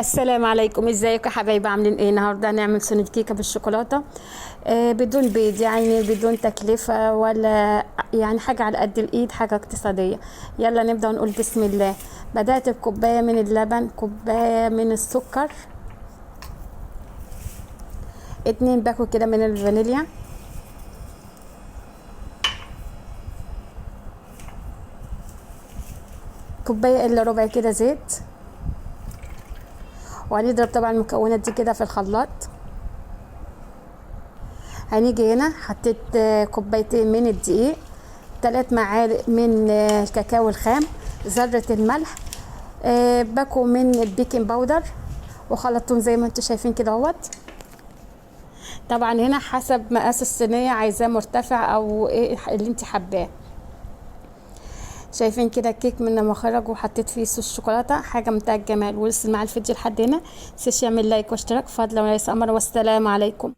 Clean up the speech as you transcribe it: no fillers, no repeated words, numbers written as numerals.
السلام عليكم، ازيكم يا حبايبي؟ عاملين ايه؟ النهارده هنعمل صينية كيكة بالشوكولاته بدون بيض، يعني بدون تكلفة ولا يعني حاجة على قد الايد، حاجة اقتصادية. يلا نبدا ونقول بسم الله. بدات بكوبايه من اللبن، كوباية من السكر، 2 باكو كده من الفانيليا، كوباية الا ربع كده زيت. وهنضرب طبعا المكونات دي كده في الخلاط. هنيجي هنا حطيت كوبايتين من الدقيق، 3 معالق من الكاكاو الخام، ذرة الملح، باكو من ال baking powder، وخلطتهم زي ما انتم شايفين كده اهوت. طبعا هنا حسب مقاس الصينية، عايزاه مرتفع او ايه اللي انت حباه. شايفين كده الكيك من لما خرج وحطيت فيه صوص شوكولاتة، حاجة منتهى الجمال. وصل مع الفيديو لحد هنا، متنساش يعمل like واشتراك فضلا وليس امر، والسلام عليكم.